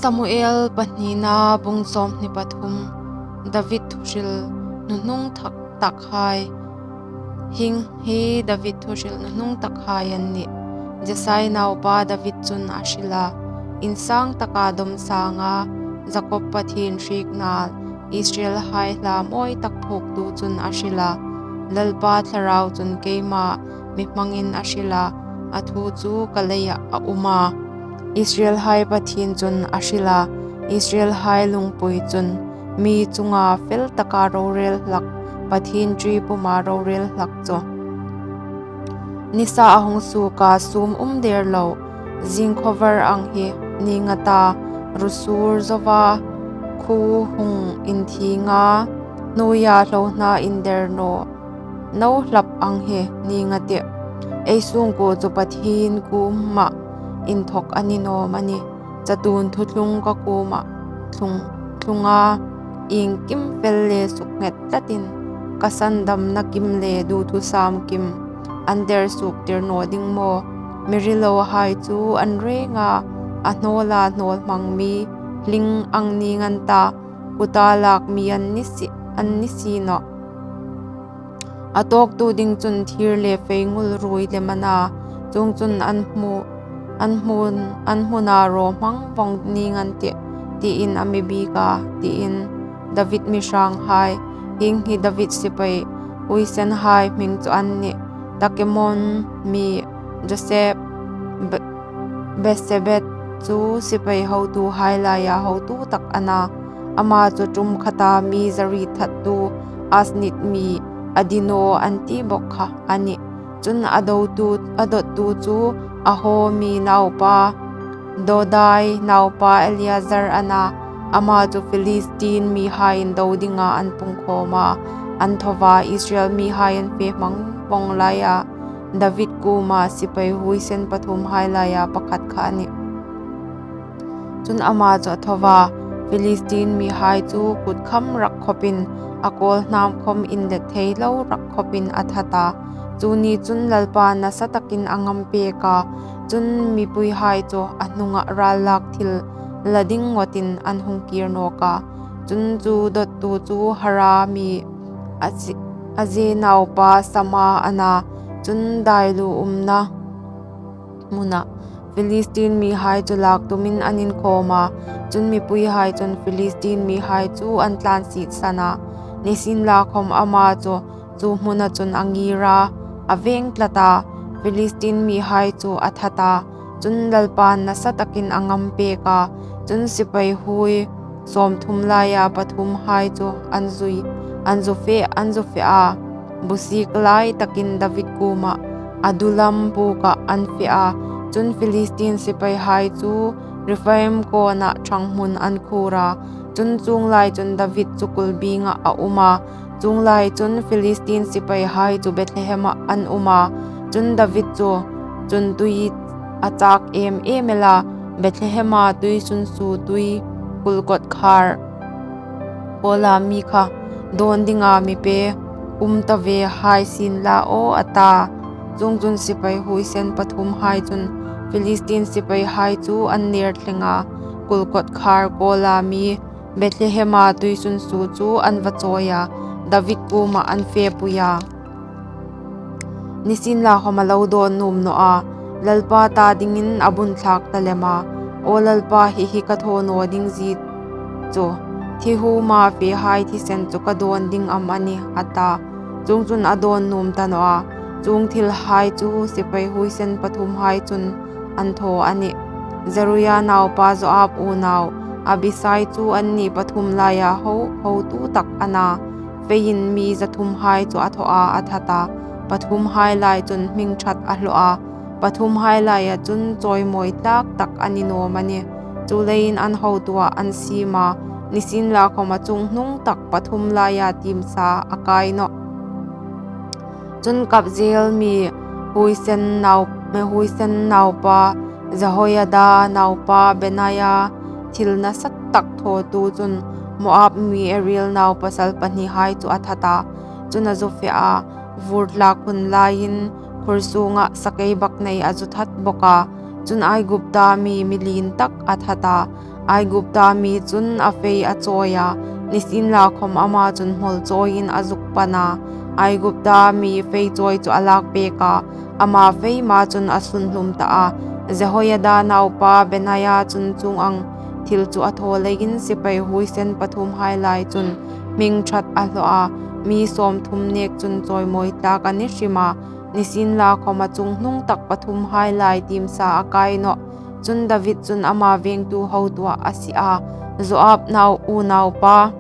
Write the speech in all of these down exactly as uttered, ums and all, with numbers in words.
Samuel pahnina bung sawmhni pathum. David thuhril hnuhnung thak takhai. Hieng hi David thuhril hnuhnung takhai an nih. Jesai naupa David chun a hril a, insang taka dawm sanga Jakob Pathien hriek nal, Israelhai hla mawi tak phuoktu chun a hril a, Lalpa Thlarau chun keima mi hmangin a hril a, a thu chu ka leiah a um a. Israelhai Pathien chun a hril a, Israelhai lungpui chun, mi chunga fel taka rorel hlak, Pathien ṭi puma rorel hlak chu. Nisa a hung suok a, sum um der lo, zing khawvar ang hi ning a ta, ru sur zoa khuo hung inthieng a, hnuoia hlohna inder naw, no hlap ang hi ning a tih. Ei sungkuo chu Pathien kuomah inthawk a ni naw am a nih. Chatuon thuthlung ka kuomah thlung, thlung a, iengkim fel le suknghet tlatin, ka sandamna kim le duthusam kim an der suok tir naw ding maw? Mi rilohai chu an reng a, a hnawla hnawlhmang mi hling ang ning an ta, kuta lak mi an ni si, an ni si nawh. A tawktu ding chun thir le feingul ruoi lem a na, chuongchun an hmu, an hmun, an hmuna raw hmang vawng ning an tih, tiin a mi biek a, tiin. David mi hranghai, hieng hi David sipai huoisenhai hming chu an nih, Takemon mi Joseph Be-, Besebet chu sipai hotuhai laia hotu tak a na, ama chu ṭum khata mi zari thattu, Asnit mi Adino an ti bawk kha a nih. Chun a dotu, a dottu chu Ahohi naupa, Dodai naupa Eleazar a na, ama chu Philistine mihaiin do dinga an pungkhawm a, an tho a, Israel mihai an fe hmang vawng laia David kuoma sipai huoisen pathumhai laia pakhat kha a nih. Chun ama chu a tho a, Philistine mihai chu kut kham rak khawpin, a kawlhnam khawm inlet thei lo rak khawpin a that a. Chu ni chun Lalpan nasa takin a ngam pek a, chun mipuihai chu a hnunga ral lak thil la ding ngawtin an hung kir nawk a. Chun chu dottu chu Hara mi Aje-, Aje naupa Sama a na, chun dailu umna hmuna Philistine mihai chu lak tumin an inkhawm a, chun mipuihai chun Philistine mihai chu an tlan sitsan a. Nisienlakhawm ama chu chu hmuna chun a ngir a, a veng tlat a, Philistine mihai chu a that a, chun Lalpan nasa takin a ngam pek a, chun sipai huoi sawmthum laia pathumhai chu an zui, an zu fe, an zu fe a, busik lai takin David kuoma Adullam puka an fe a, chun Philistine sipaihai chu Rephaim kawna ṭhanghmun an khur a, chun chuong lai chun David chu kulbinga a um a, chuong lai chun Philistine sipaihai chu Bethlehema an um a, chun David chu chun tui a chak em em el a, Bethlehema tuisun su tui kulkawt khar kawla mi kha dawn dinga mi pe um ta ve hai sien la aw a ta. Chuongchun sipai huoisen pathumhai chun Philistine sipaihai chu an ner thleng a, kulkawt khar kawla mi Bethlehema tuisun su chu an va chawi a, David kuoma an fepui a. Nisienlakhawm a lo dawn nuom naw a, Lalpa ta dingin a bun thlak ta lem a, Aw Lalpa, hi hi ka thaw naw ding zie chu, thi huoma fehai thisen chu ka dawn ding am a nih, a ta. Chuongchun a dawn nuom ta naw a, chuong thilhai chu sipai huoisen pathumhai chun an thaw a nih. Zeruia naupa Joab unau Abisai chu anni pathum laia ho, hotu tak a na, feiin mi zathumhai chu a thaw a, a that a, pathumhai lai chun hming ṭhat a hlaw a, pathumhai laia chun chawimawi tlak tak a ni naw am a nih. Chuleiin an hotuah an siem a, nisienlakhawm a chuong hnung tak pathum laia tiem sa a kai nawh. Chun Kabzeel mi huoisen nau, huoisen naupa Jehoiada naupa Benaia thil nasa tak thawtu chun Moab mi Ariel naupasal pahnihai chu a that a, chun a zu fe a, vur tlak hun laiin khur sunga sakeibaknei a zu that bawk a, chun Aigupta mi mi lien tak a that a, Aigupta mi chun a fei a chawi a, nisienlakhawm ama chun hmawl chawiin a zuk pan a. Aigupta mi fei chawi chu a lak pek a, ama fei ma chun a sunhlum ta a. Jehoiada naupa Benaia chun chuong ang thil chu a thaw leiin sipai huoisen pathumhai lai chun hming ṭhat a hlaw a, mi sawmthum nek chun chawimawi tlak a ni hrim a, nisienlakhawm a chunghnung tak pathumhai lai tiemsa a kai nawh. Chun David chun ama vengtu hotuah a sie a, Joab nau unaupa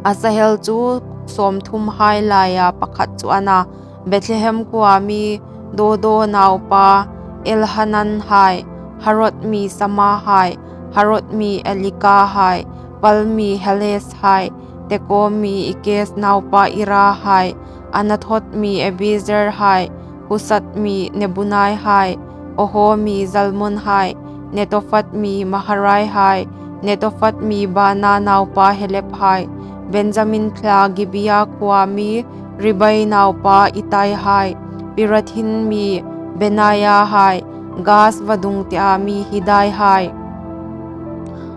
Asahel chu sawmthumhai laia pakhat chu a na. Bethlehem khuoa mi Dodo naupa Elhanan hai, Harod mi Sama hai, Harod mi Elika hai, Pal mi Helez hai, Teko mi Ikes naupa Ira hai, Anathot mi Abiezer hai, Husat mi Nebunai hai, Oho mi Zalmon hai, Netophat mi Maharai hai, Netophat mi Bana naupa Heleb hai, Benjamin thla Gibia khuoa mi Ribai naupa Itai hai, Pirathim mi Benaia hai, Gaas vadung tia mi Hidai hai,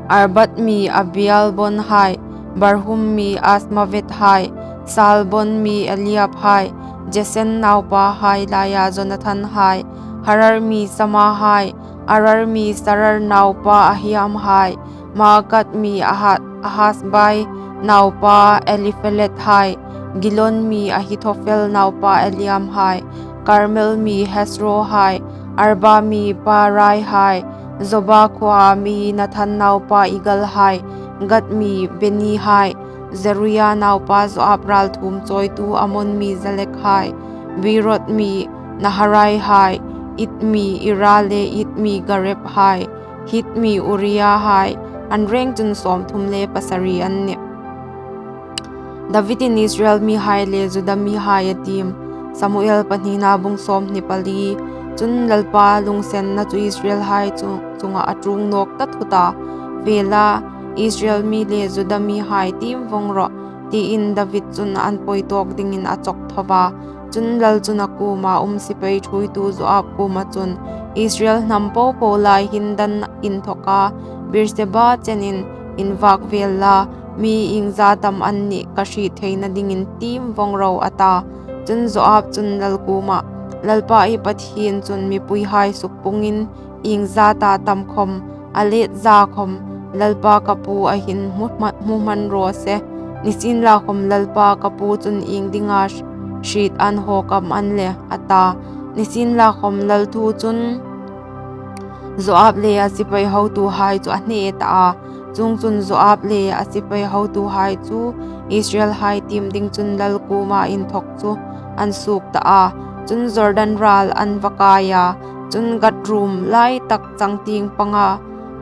Arbad mi Abialbon hai, Barhum mi Asmavet hai, Saalbon mi Eliab hai, Jesen naupa hai laia Jonathan hai, Harar mi Sama hai, Arar mi Sarar naupa Ahiam hai, Maakat mi Aha-, Ahasbai naupa Eliphelet hai, Gilon mi Ahithophel naupa Eliam hai, Karmel mi Hesro hai, Arba mi Paarai hai, Zoba khuoa mi Nathan naupa Igal hai, Gat mi Beni hai, Zeruia naupa Joab ralthuom chawitu Ammon mi Zalek hai, Beeroth mi Naharai hai, Ith mi Ira le Ith mi Gareb hai, Hit mi Uria hai, an reng chun sawmthum le pasari an nih. Davidin Israel mihai le Juda mihai a tiem. Samuel pahnina bung sawmhni pali. Chun Lalpa lungsenna chu Israelhai chu, chunga a ṭung nawk ta thut a. Ve la, Israel mi le Juda mihai tiem vong rawh, tiin David chun an pawi tawk dingin a chawk tho a. Chun lal chun a kuoma um sipai ṭhuoitu Joab kuoma chun, Israel hnam popo lai hin dan inthoka Beerseba chenin invak vel la, mi iengza tam an nih ka hriet theina dingin tiem vong ro, a ta. Chun Joab chun lal kuoma, Lalpa i Pathien chun mipuihai sukpungin iengza ta tam khawm, a let za khawm, Lalpa ka pu a hin hmu hma-, hmu hman raw se. Nisienlakhawm Lalpa ka pu chun iengdinga hriet an hawk am an le, a ta. Nisienlakhawm lal thu chun Joab le a sipai hotuhai chu a hne ta a. Chuongchun Joab le a sipai hotuhai chu Israelhai tiem ding chun lal kuoma inthok chu an suok ta a. Chun Jordan ral an va kai a. Chun Gat rum lai tak changtieng panga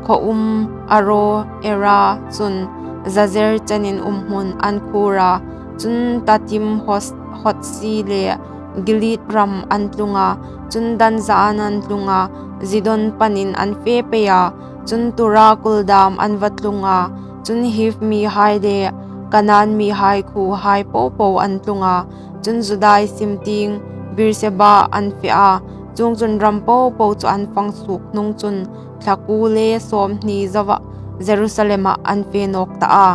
khaw um Aro-era chun Jazer chenin um hmun an khur a. Chun Tatim Hos-, Hotsi le Gilead ram an tlung a. Chun Dan zaan an tlung a, Zidon panin an fe pei a. Chun Tura kul dam an va tlung a. Chun Hiv mihai le Kanaan mihai khuohai popo an tlung a. Chun Juda i sim tieng Beerseba an fe a. Chuongchun ram popo chu an fang suok hnung chun thla kuo le sawmhni zoa Jerusalema an fe nawk ta a.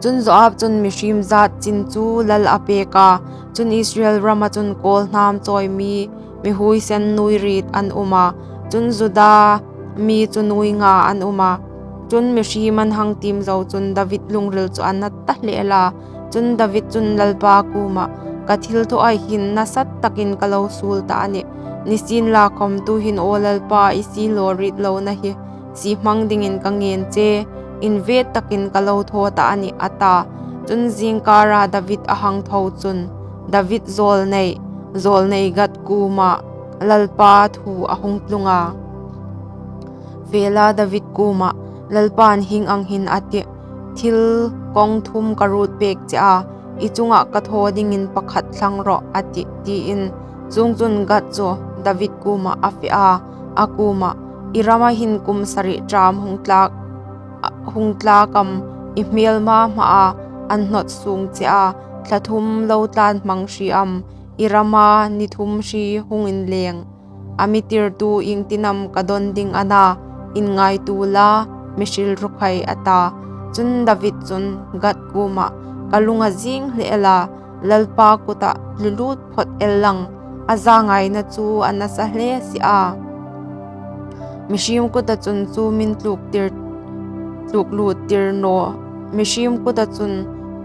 Chun Joab chun mihriem zat chin chu lal a pek a. Chun Israel rama chun kawlhnam chawi mi, mi huoisen nuoi riet an um a. Chun Juda mi chu nuoi nga an um a. Chun mihriem an hang tiem zo chun David lungril chu a na ta hle a. Chun David chun Lalpa kuoma, ka thilthawha hin nasa takin ka lo suol ta a nih. Nisienlakhawm tuhin aw Lalpa, i siehlaw riet lona hi sie hmang dingin ka ngen che, inve takin ka lo thaw ta a nih, a ta. Chun zingkara David a hang tho chun David zawlnei, zawlnei Gat kuoma Lalpa thu a hung tlung a. Fe la, David kuoma, Lalpan hieng ang hin a tih, thil kawng thum ka ruot pek che a, i chunga ka thaw dingin pakhat thlang rawh, a tih, tiin. Chuongchun Gat chu David kuoma a fe a, a kuoma, i rama hin kum sari ṭam hung tlak, hung tlak am, i hmel ma hmaa an hnawt sung che a, thla thum lo tlan hmang hri am, i rama ni thum hri hung inleng a mi tirtu iengtin am ka dawn ding a na? inngaituo la, mi hril rawh khai, a ta. Chun David chun Gad kuomah, Ka lung a zing hle el a, Lalpa kuta hlu lut phawt el lang, a zangaina chu a nasa hle si a. Mihriem kuta chun chu min tluk tir, tluk lut tir naw, mihriem kuta chun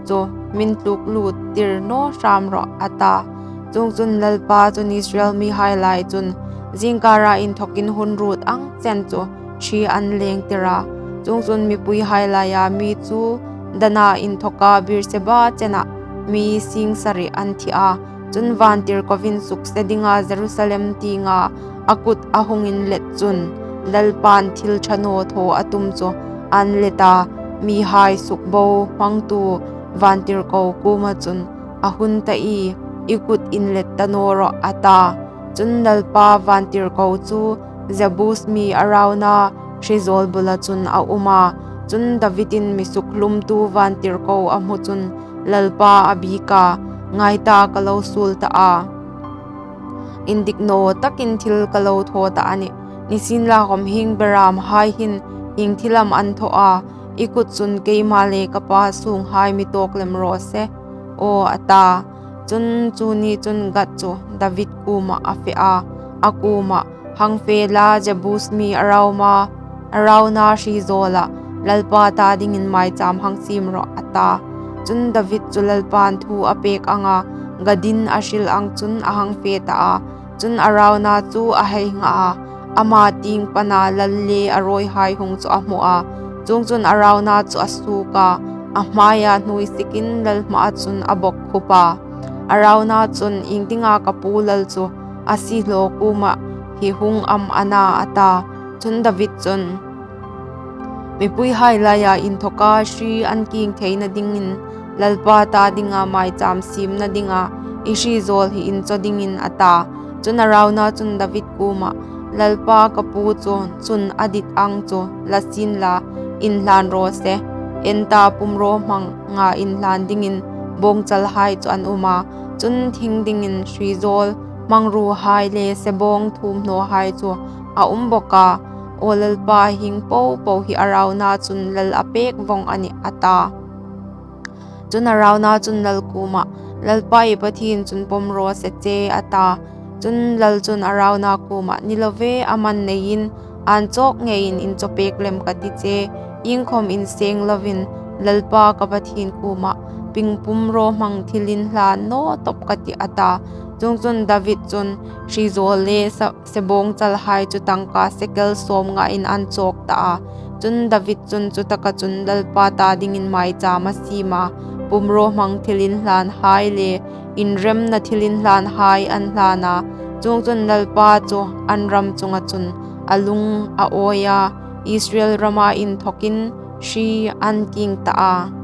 chu min tluk lut tir naw hram rawh, a ta. Chuongchun Lalpa chun Israel mihai lai chun zingkara inthawkin hun ruot ang chen chu hri an leng tir a. Chuongchun mipuihai laia mi chu Dana inthawka Beerseba chena mi sing sari an thi a. Chun vantirkoin sukse dinga Jerusalem tienga a kut a hung inlet chun, Lalpan thil ṭha naw thaw a tum chu an let a, mihai sukbo hmangtu vantirko kuoma chun, A hun ta ie, i kut inlet ta naw rawh, a ta. Chun Lalpa vantirko chu Jebus mi Arauna hrizawl bula chun a um a. Chun Davidin mi sukhlumtu vantirko a hmu chun Lalpa a biek a, Ngai ta, ka lo suol ta a, indik naw takin thil ka lo thaw ta a nih. Nisienlakhawm hieng beramhai hin hieng thil am an thaw a, i kut chun keima le ka pa sunghai mi tawk lem raw se, aw, a ta. Chun chu ni chun Gad chu David kuomah a fe a, a kuomah, Hang fe la, Jebus mi Arauna, Arauna hrizawlah Lalpa ta dingin maicham hang siem rawh, a ta. Chun David chu Lalpan thu a pek anga Gadin a hril ang chun a hang fe ta a. Chun Arauna chu a hei ngha a, ama tieng pana lal le a rawihai hung chu a hmu a. Chuongchun Arauna chu a suok a, a hmaia hnuoi sikin lal hmaa chun a bawkkhup a. Arauna chun, Iengdinga ka pu lal chu a siehlaw kuomah hi hung am a na? a ta. Chun David chun, Mipuihai laia inthawka hri an kieng theina dingin Lalpa ta dinga maicham siemna dinga i hrizawl hi inchaw dingin, a ta. Chun Arauna chun David kuomah, Lalpa ka pu chu chun a dit ang chu la sien la, inhlan raw se. En ta, pumraw hmanga inhlan dingin bawngchalhai chu an um a, chun thing dingin hrizawl hmangruohai le sebawng thuomhnawhai chu a um bawk a. Aw Lalpa, hieng po po hi Arauna chun lal a pek vawng a nih, a ta. Chun Arauna chun lal kuomah, Lalpa i Pathien chun pawm raw se che, a ta. Chun lal chun Arauna kuomah, Ni lo ve, a man neiin ân chawk ngeiin inchawpek lem ka ti che, iengkhawm inseng loin Lalpa ka Pathien kuomah pingpumraw hmang thilinhlan naw tawp ka tih, a ta. Chuongchun David chun hrizawl le sa-, sebawngchalhai chu tangka sekel sawmngain an chawk ta a. Chun David chun chutaka chun Lalpa ta dingin maicham a siem a, pumraw hmang thilinhlanhai le inremna thilinhlanhai an hlan a. Chuongchun Lalpa chu an ram chunga chun a lung a awi a, Israel rama inthawkin hri an kieng ta a.